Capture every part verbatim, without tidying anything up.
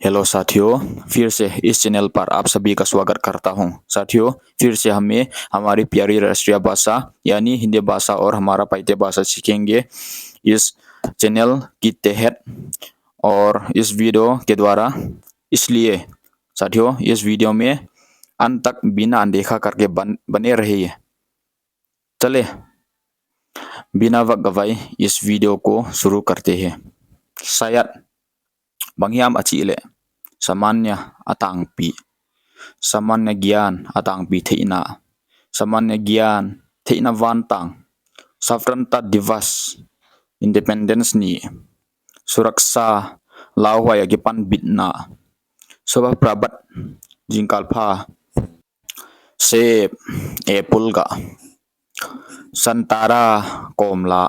हेलो साथियों, फिर से इस चैनल पर आप सभी का स्वागत करता हूं। साथियों, फिर से हमें हमारी प्यारी राष्ट्रीय भाषा यानी हिंदी भाषा और हमारा पाइते भाषा सीखेंगे इस चैनल के तहत और इस वीडियो के द्वारा। इसलिए साथियों, इस वीडियो में अंत तक बिना अनदेखा करके बन, बने रहिए। चले, बिना वक्त गवाए इस वीडियो को शुरू करते हैं। शायद bang hiam a chih leh, सामान्य a tangpi, सामान्य ज्ञान a tangpi theihna, सामान्य ज्ञान theihna vantang, स्वतंत्रता दिवस, Independence ni, सुरक्षा, lauhuai a kipan bitna, Shubh Prabhat, zingkal pha, सेब, apple gah, संतरा, komla,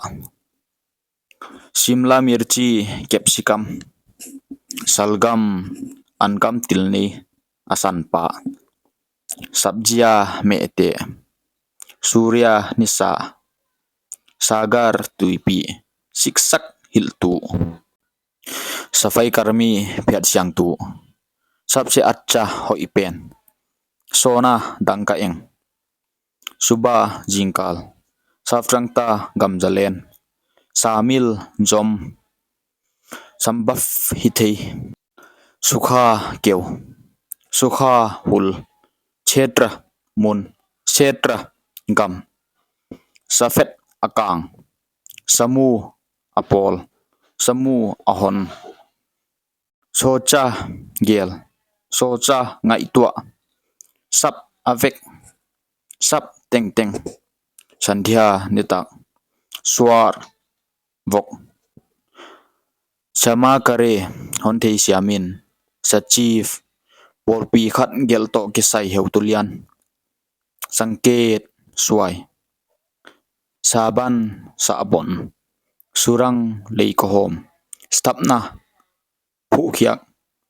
शिमला मिर्ची, capsicum, सलगम, ankam tilni, a sanpah, सब्जियां, mehteh, सूर्य, nisa, सागर, tuipi, शिक्षक, hilhtu, सफाई कर्मी, phiatsiangtu, सबसे अच्छा, hoihpen, सोना, dangka eng, सुबह, zingkal, स्वतंत्रता, gamzalen, शामिल, zom, संभव, hithei, सूखा, keu, सूखा, hul, क्षेत्र, mun, क्षेत्र, gam, सफेद, a kang, समूह, a pawl, समूह, a hon, सोचा, gel, सोचा, ngaihtuah, सब, a vek, सब, tengteng, संध्या, nitak, स्वर, vok, क्षमा करें, hon theisiam in, सचिव, pawlpi khat gelh toh kisai heutu lian, संकेत, suai, साबुन, sabon, सुरंग, leikohawm, स्थापना, phuhkhiak,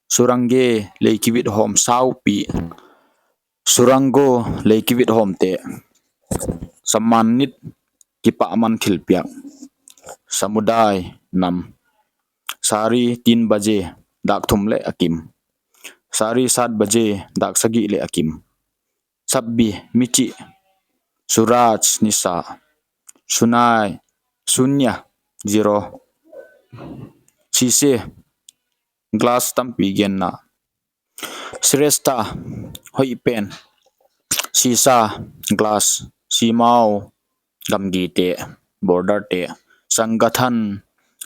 सुरंगें, leikivithawm saupi, सुरंगों, leikivithawmte, सम्मानित, kipahman thilpiak, समुदाय, nam, साढ़े तीन बजे, dak thum leh a kim, साढ़े सात बजे, dak sagih leh a kim, छब्बीस, michih, सूरज, nisa, सुनाई, शून्य, zero, शीशे, glass tampi genna, श्रेष्ठ, hoihpen, शीशा, glass, सीमाओं, gamgite, border te, संगठन,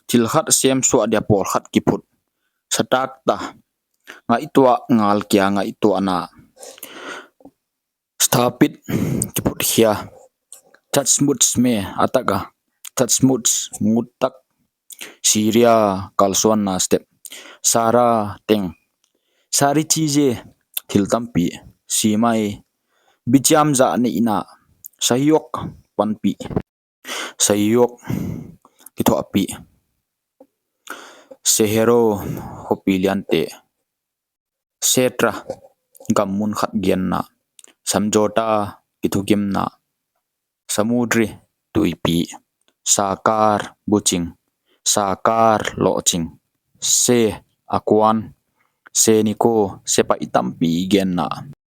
thil khat semsuah dia pawl khat kiphut, सतर्कता, ngaihtuah ngal kia ngaihtuahna, स्थापित, kiphutkhia, सचमुच में, a tak a, सचमुच, ngut tak, सीढ़ियाँ, kalsuanna step, सारा, teng, सारी चीजें, thil tampi, सीमाएं, bichiam zah neihna, सहयोग, panpih, सहयोग, kithuahpih, शहरों, khopi liante, क्षेत्र, gam mun khat genna, समझौता, kithukimna, समुद्री, tuipi, सागर, buching, सागर, lohching, से, a kuan, सैनिकों, sepaih tampi genna,